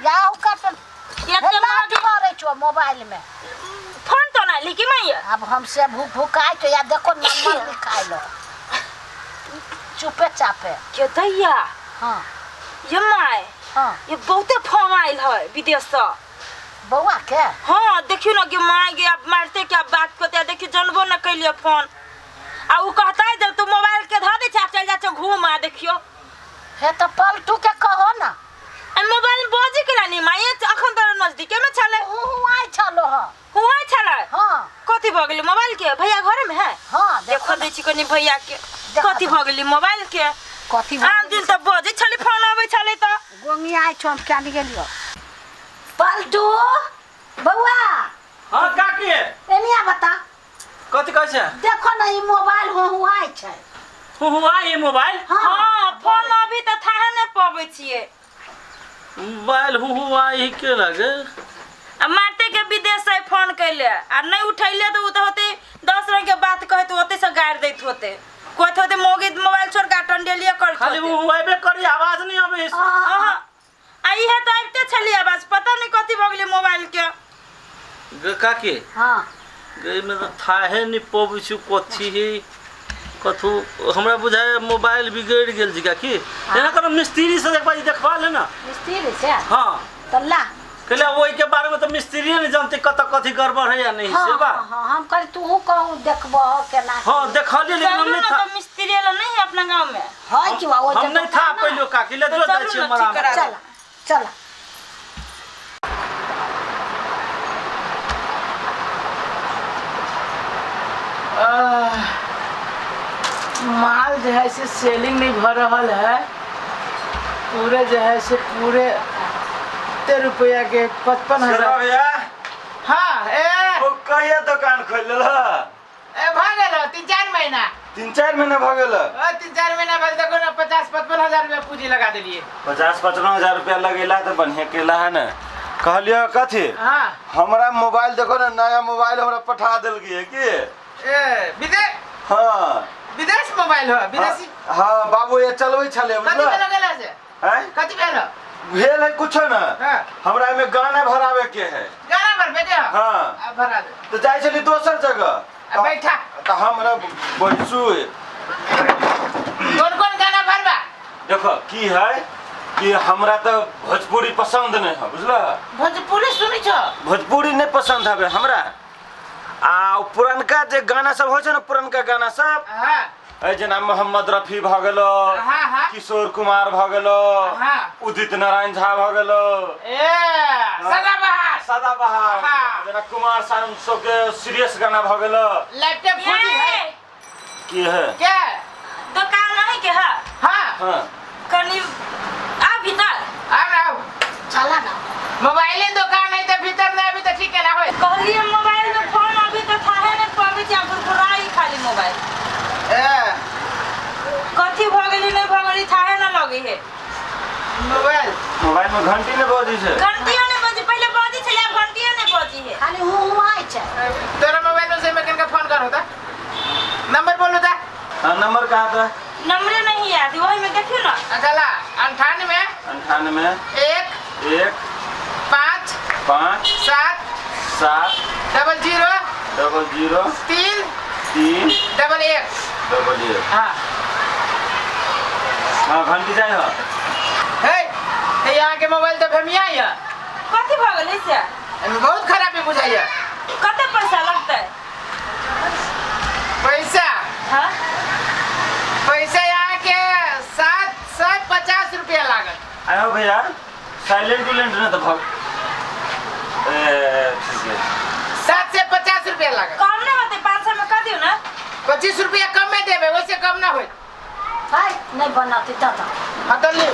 जाओ कट एते लाट महगी मारै छो मोबाइल में। फोन तो ना लिखी मैया। अब हमसे भूख भूखाय तो या देखो नंबर लिखाय लो चुपे चापे। के दैया। हाँ। ये my. हाँ। ये बहुते फोन आयल है विदेश से। बौआ के? हाँ देखियो ना कि माय गे अब मारते क्या बात करते, देखियो जानबो न कैलिए फोन। आ उ कहता है जब तू मोबाइल के धर दे छा चल जा छो घूम आ देखियो। हे तो पलटू के कहो ना। आ मोबाइल बजे के रानी माय अखन तो नजदीके में छले। हु हु आइ छलो ह। हुआ छले? हाँ। कथी भ गेली मोबाइल के? भैया घर में है? हाँ, देखो देखो दै छी कनी भैया के। देखो कथी भ गेली मोबाइल के? कथी भ आन दिन त बजे छले फोन आबै छले त। गोंगी आइ छो हम क्या गेलियो। पलटू बौआ। हाँ काकी। एनिया बता। कथी कहै छै? देखो ना ई मोबाइल हो हुआ छै। हो हुआ ई मोबाइल? हाँ। हाँ, फोन अभी त थाहे नै पबै छियै। मोबाइल हो हुआ ई के लगे? आ मारते के विदेश से फोन कैले आ नहीं उठैले त उ त होते 10 रंग के बात कहत ओते से गारि दैत होते। कहत होते मोगी मोबाइल छोड़ के टंडेलिया कर खाली होते। उ हुआबे करी आवाज नहीं आबै। हाँ। आ इहे त आबिते छली आवाज, पता नहीं कथी भ गेलै मोबाइल के। गे काकी। हाँ। गे में त थाहे नहीं पबै छी कथी है कथू हमरा बुझाय मोबाइल बिगड़ गेल छी काकी। एना कोनो मिस्त्री से एक बार देखवा ले ना। मिस्त्री से? हाँ। त ला। कहले ओहि के बारे में त मिस्त्री नहीं जानते कत कथी गड़बड़ है या नहीं। हाँ, से बा। हाँ, हाँ, हम कहली तू कहूं देखबो केना। हाँ, देखलिए लेकिन हम चलू नहीं ना था। त मिस्त्री वाला नहीं है अपना गांव में। है कि वो हम जगह नहीं था ना। पहले काकी ले तो जो चलू जाइ छी ना, मराम। ठीक करा चला, चला। माल जो है से सेलिंग नहीं भ रहल है। पूरे जो है से पूरे ते रुपया के 55,000। भैया। हाँ, ए। ओ कहिया दुकान खोल लेलह? ए, भ गेल 3-4 महीना। 3-4 महीना भ गेल? ओ, 3-4 महीना भेल। देखो ना 50-55 हजार रुपया पूंजी लगा देलिए। 50-55 हजार रुपया लगेला तो बढ़िया केला है ना। कहलियो कथी? हाँ। हमरा मोबाइल देखो ना, नया मोबाइल हमरा पठा देल है की? ए, विदेश? हाँ। विदेश मोबाइल हो, विदेशी? हाँ, बाबू ये चलबै छले, कथी बुझला? भेल गेला से? हैं? कथी भेल? भेल है कुछो ना। हाँ। हमरा में गाना भरावे के है। गाना भरबे के? हाँ। अब भरा दे। तो जाय छली दोसर जगह। अब बैठा। तो हमरा बैसू। कौन कौन गाना भरबा? देखो की है कि हमरा तो भोजपुरी पसंद नहीं है, बुझला? भोजपुरी सुनी छो? भोजपुरी नहीं पसंद है हमरा। आ पुरनका जे गाना सब होइ छै ने, पुरनका गाना सब। हाँ। ए जेना मोहम्मद रफी भ गेलो, हाँ, हाँ। किशोर कुमार भ गेलो, हाँ। उदित नारायण झा भ गेलो, ए, सदाबहार। सदाबहार। हाँ। जेना कुमार सानू सब के सीरियस गाना भ गेलो। लैपटॉप फूटी है। की है? के? दुकान नहीं के है? हाँ। हाँ। कनी आ भीतर। आओ ना, आओ। चला ना। मोबाइले दुकान है तो भीतर ना अभी तो ठीक है ना होए। कहलिए मोबाइल में फोन अभी तो थाहे नहीं पावे छी, भुरभुराई खाली मोबाइल। ए। कथी भ गेली नहीं भ गेली थाहे ना लगे है। मोबाइल। मोबाइल में घंटी नहीं बजी छै। घंटियो नहीं बजी, पहले बजी छले, आब घंटियो नहीं बजी है। खाली हु हु आइ छै। तोरा मोबाइल में से मैं किनका फोन करू ता? नंबर बोलू ता? हाँ, नंबर कहाँ था? नंबरे नहीं याद, वही में देखियो ना। अच्छा ला, 98। 98। 1। 1। 5। 5। 7। 7। 00। 00। 3। 3। 11। 11। हाँ। हाँ, घंटी जाए हो। हे, हे, यहाँ के मोबाइल तो भेमिया है। कथी भ गेलै से? एमे बहुत खराबी बुझाइया। कते पैसा लगतै? पैसा? हाँ। पैसा यहाँ के 750 रुपया लागत। आयो भैया, साइलेंट उलेंट ना तो भाग। ए, ठीक है। 750 रुपया लागत। कम नहीं होते, 500 में कर दियो ना। 25 रुपया कम में देबे, वैसे कम ना होई। हाय, नहीं बनाती तो तो। हाँ तो ले।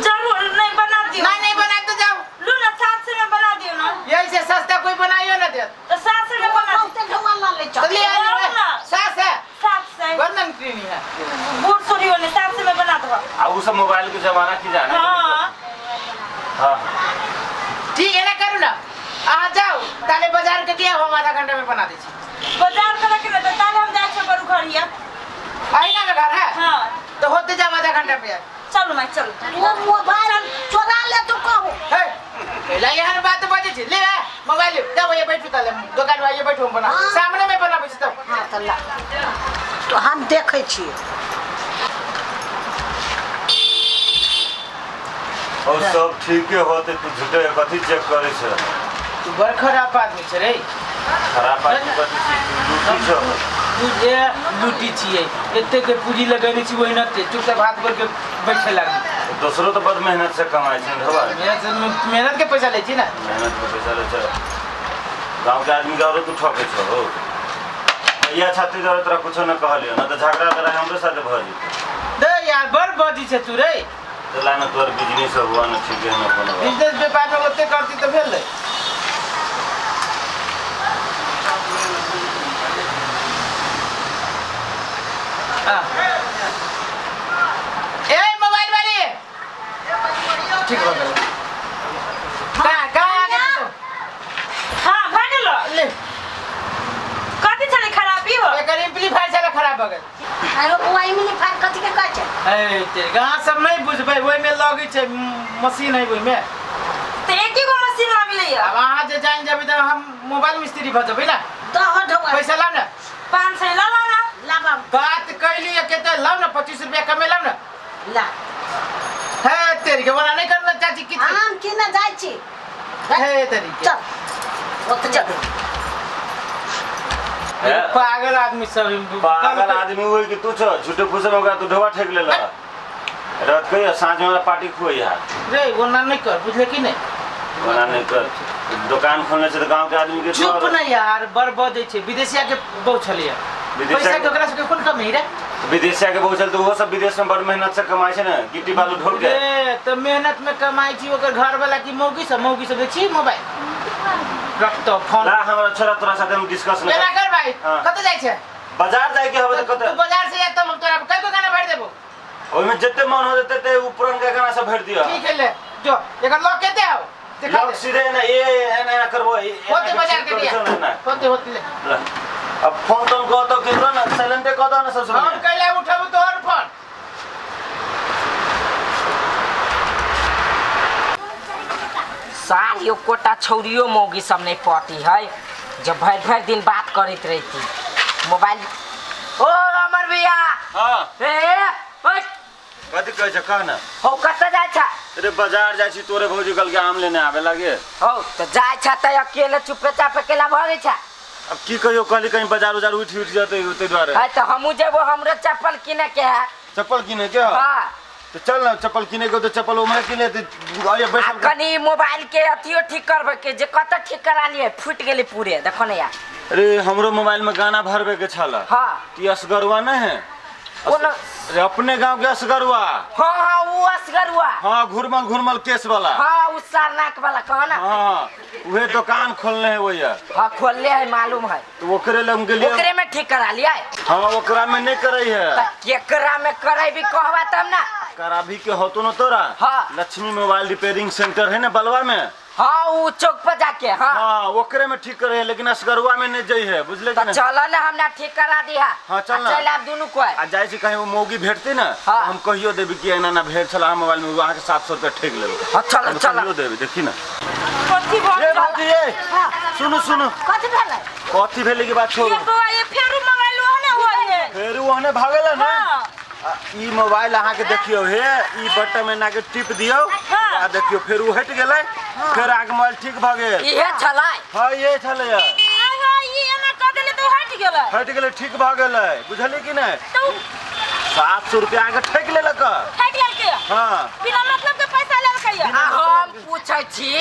जरूर नहीं बना दियो। नहीं, नहीं बना तो जाओ। लू ना, 700 में बना दियो ना। यही से सस्ता कोई बनाइयो ना दे। तो 700 में बना दियो। बहुत ढुआ ला ले चल। तो ले आ लाओ ले। ना। 7 है। 700। बंधन क्रीनी है। बूढ़ सूढ़ी होने 700 में बना दो। आ उ सब मोबाइल के जमाना की जाने। हाँ। हाँ। ठीक है ना, करू ना। आ जाओ, ताले बाजार के किया हम आधा घंटा में बना दे छी। बाजार करे के ना तो ताले हम जाय छै बड़ू घर हिया। आई ना घर है? हाँ। तो होते जाओ आधा घंटा पे। चलू माय चलू। वो मोबाइल चोरा ले तू कहू। हे कैला यहाँ बात बजे छी ले मोबाइल ले जा ये बैठू तले दुकान में ये बैठू हम बना सामने में बनाबै छी तब। हां त ला तो हम देखै छी। और सब ठीक होते तू झूठे कथी चेक करे छ? तू बड़ खराब आदमी छ रे। खराब आदमी कथी छी? लूटी छ तू जे लूटी छियै एते के पूंजी लगेने छी ओहिना ते चुपचाप हाथ भर के बैठे लागल। दोसरो तो बड़ मेहनत से कमाई छै हवा। मेहनत के पैसा लै छी ना। मेहनत के पैसा लै छ। गांव के आदमी के औरो तू ठकै छ हो। भैया छाती दर तोरा कुछो न कहलियो न त झगड़ा लड़ाई हमरो साथे भ जेतै। दे यार बड़ बजी छ तू रे। चला न तोर बिजनेस हुआ न ठीक है न कोनो बिजनेस व्यापार में ओते करती त भेल। ए मोबाइल वाली ठीक हो गेल। का का आ गेल तो? हां भ गेल ले। कथि छले खराबी हो? एकर एम्पलीफायर छले खराब भ गेल। अरे ओ एम्पलीफायर कथि के कहै छै? ए तेरे गांव सब नहीं बुझबै ओइ में लगै छै मशीन है ओइ में। त एक ही गो मशीन लगलै। अब अहाँ जे जान जेबै त हम मोबाइल मिस्त्री भ जेबै ना। दह ढौआ पैसा लाव ना। 500 ला ला ना। लाबा बात कैली केते लाव ना 25 रुपया कमे लाव ना। ला हे तेरी के वाला नहीं करना चाची की हम की ना जाय छी। हे तेरी के चल ओत चल। पागल आदमी सब पागल आदमी होई कि तू छ झूठे फूसे में ओकरा तू ढोवा ठेक लेला। रात के साँझ में वाला पार्टी खुई है रे ओना नहीं कर बुझले कि नहीं? ओना नहीं कर दुकान खोलने से गांव के आदमी के चुप ना यार बड़ बजै छै विदेशिया के बहुत छलिया पैसा के ओकरा सबके कोन कमी रे? विदेशिया के बहुत चल तो वो सब विदेश में बड़ मेहनत से कमाई छै ना गिट्टी बालू ढोक के। रे त मेहनत में कमाई छी ओकर घर वाला की मौगी सब देखी मोबाइल रख तो फोन ला हमरा छोरा तोरा साथे हम डिस्कस ना कर भाई। कत जाय छै? बाजार जाय के हवे त कत तू बाजार से आ तब हम तोरा कई को गाना भर देबो। ओइ में जते मन हो जते ते ऊपर के गाना सब भर दियो। ठीक है ले जो एकर लॉक केते आओ लॉक सीधे ना ए एना एना करबो होते बाजार के दिया होते होते ले। अब फोन तोन कह तो केकरो ना साइलेंट कह दो ना सबसे हम कैला उठाबू तोहर फोन। सार यो कोटा छौरियो मौगी सब नहीं पटी है जब भर भर दिन बात करते रहती मोबाइल। ओ अमर भैया। हां ए ओए कथि कहै छ कह ना। हो कत जाय छ? अरे बाजार जाय छी तोरे भौजी कल के आम लेने आवे लागे। हो त जाय छ त अकेले चुपे चाप अकेला भगे छ। अब की कहियो कहली कहीं बाजार उजार उठ उठ जते ओते द्वारे। है त हमू जेबो हमरो चप्पल किने के है। चप्पल किने के? हां तो चल ना चप्पल किने के तो चप्पल उमरे किने ते आये बैठल कनी मोबाइल के अथियो ठीक करबे के जे कत ठीक करा लिए फूट गेले पूरे देखो ना यार। अरे हमरो मोबाइल में गाना भरबे के छला। हां ती असगरवा न है अरे अपने गांव के असगरवा। हां हां वो असगरवा। हां घुरमल घुरमल केस वाला। हां उ सारनाक वाला कहो ना। हां उहे दुकान खोलने है वो यार। हां खोलले है मालूम है तो ओकरे लम के लिए ओकरे में ठीक करा लिया। हां ओकरा में नहीं करई है त केकरा में करई भी कहवा तब ना कराभी के होतो न तोरा। हाँ। लक्ष्मी मोबाइल रिपेयरिंग सेंटर है ना बलवा में। हाँ वो चौक पर जाके। हाँ हाँ ओकरे में ठीक करे है लेकिन असगरवा में नहीं जई है बुझले कि नहीं? चलो ना हमना ठीक करा दिया। हाँ चल ना चल आप दोनों को आ जाय छी कहीं वो मौगी भेटते ना। हाँ। हम कहियो देबी कि एना ना भेट छला मोबाइल में वहां के 700 रुपया ठेक लेबो। हाँ चलो चलो कहियो देबी देखी ना कथि भऽ ए भौजी ए। सुनो सुनो कथि भेलै? कथि भेलै के बात छोड़ो। ये बौआ ये फेरू मोबाइल ओहने होय है फेरू ओहने भागेला ना। ई मोबाइल अहाँ के देखियो हे ई बटन में ना के टिप दियो। आ देखियो फेर उ हट गेलै फेर आगे मोबाइल ठीक भ गेल। इहे छलै। हां इहे छलै। आय हां ई एना क देले त हट गेलै। हट गेलै ठीक भ गेलै बुझली कि नै? तो 700 रुपया के ठेक लेलक। ठेक लेलकै? हां बिना मतलब के पैसा लेलकै। आ हम पूछै छी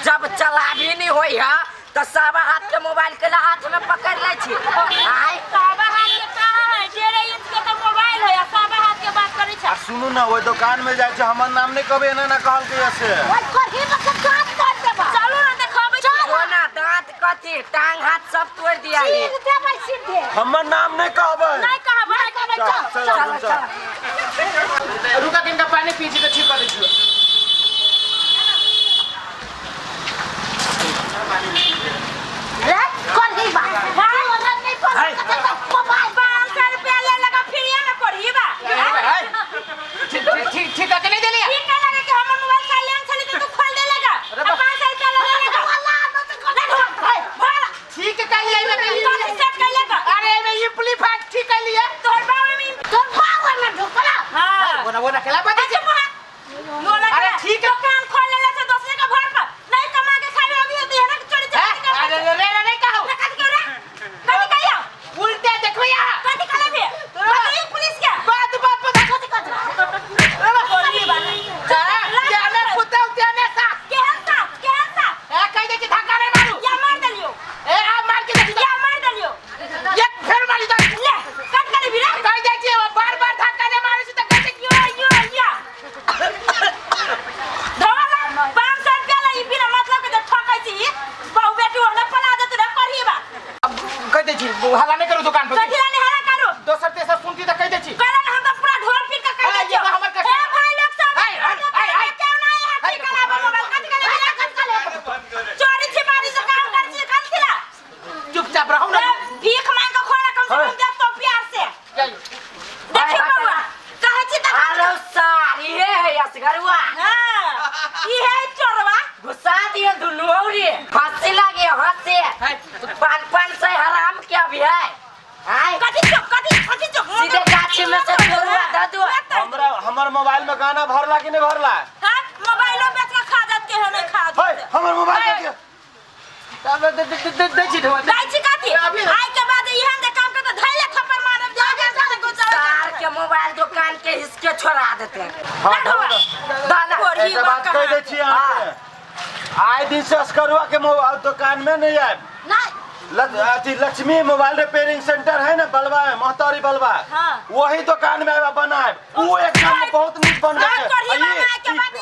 जब चलाबी नहीं होई है त सावा हाथ के मोबाइल के हाथ में पकड़ लै छी। आय सावा हाथ के कहां है 1.5 इंच के त मोबाइल है आ सावा हाथ के बात करै छै। आ सुनू ना ओइ दुकान में जाय छै हमर नाम नहीं कहबे एना ना कहल के से ओइ करही मतलब दांत तोड़ देबा। चलू ना देखबै चलो ना दांत कथी टांग हाथ सब तोड़ दिया है। चीर देबै सीधे। हमर नाम नहीं कहबै। नहीं कहबै नहीं कहबै। चल चल चल चल रुका किनका पानी पी छी त ठीक कर दै छी। रे करही बा तोरा नहीं पसंद त मोबाइल 500 रुपया ले लगा फिर ये ना करही बा। ठीक ठीक ठीक। वो रखेला बता अच्छा मुहा मोला अरे ठीक है। दुकान खोल लेले से दूसरे के घर पर नहीं कमा के खावे अभी होती है ना चोरी चोरी कर अरे रे रे रे कहो कथी क्यों रे कथी कहियो उल्टे देखो यार कथी कले भी बताइए पुलिस के बात बात पता कथी कथी बोली बात जाने कुत्ता जाने सा केहन सा केहन सा ए कह दे कि धक्का नहीं मारू या मार देलियो ए आ मार के देखी या मार देलियो एक फेर मारी दे ले कट कर भी रे कह दे छी बार बार धक्का नहीं मारू छी त कह दे यो यो या धोला 500 रुपया ला ई बिना मतलब के ठकै छी बहु बेटी ओहने पला देतु रे करही बा अब कह दे छी हल्ला नहीं करू दुकान पर कथी ला नहीं हला करू दोसर तेसर सुनती त कह दे छी कहला हम तो पूरा ढोल पीट के कह ए, दे ये तो हमर कष्ट- ए भाई लोग सब आय, आय, आय, आय। क्यों नहीं है ठीक कला मोबाइल कथी कले कथी कले चोरी छिपारी से काम कर छी कथी ला चुपचाप रहो ना ए, भीख मांग के खोला कम से कम दे तो प्यार से देखियो बउआ कहै छी त अरे सार ये है असगरुआ हां ई है चोरवा घुसा दिए दुनू औरी हंसी लगे हंसी पाँच पाँच सौ हराम क्या भी है आय कथी चोक कथी कथी चोक सीधे गाछी में से तोड़वा दे दो हमरा हमर मोबाइल में गाना भरला कि नहीं भरला हां मोबाइलो बेच के खा जात के है नहीं खा हे जात हमर मोबाइल दे दियो तब दे दे दे दे छी ढोल जाइ छी कथी अभी- आइ के बाद इहन जे काम करत धैले थप्पड़ मारब जा जा जा सार के मोबाइल दुकान के हिसके छोड़ा देते हैं हां दाना कोढ़ी एक बात कह दै छी अहाँके आइ दिन से असकरुआ के मोबाइल दुकान में नहीं आयब नहीं अथी लक्ष्मी मोबाइल रिपेयरिंग सेंटर है ना बलवा में महतौरी बलवा हाँ। वही दुकान में आबा बनाएब वो एकदम बहुत नीक बनबै हाँ, छै कोढ़ी आ बना के बाद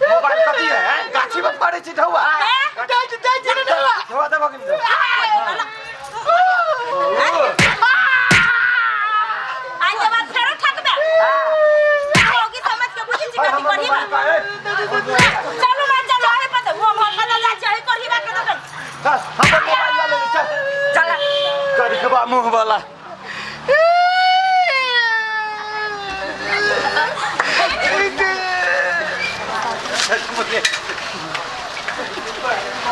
मोबाइल कथी है हैं? गाछी में पड़ै छी ढौआ हैं? दे छी दे छी ढोल ढौआ देबो कि नहि देबो? आइ के बाद फेरो ठकबे होगी समझ के बुझी छी है, कथी हमर कोढ़ी मोबाइल बा का है। चलू मैं चलू अरे पता वो हम कतऽ जाइ छी अही कोढ़ी बा के दुकान चल, हमर मोबाइल लऽ लेली चल चल करिकबा मुँह वाला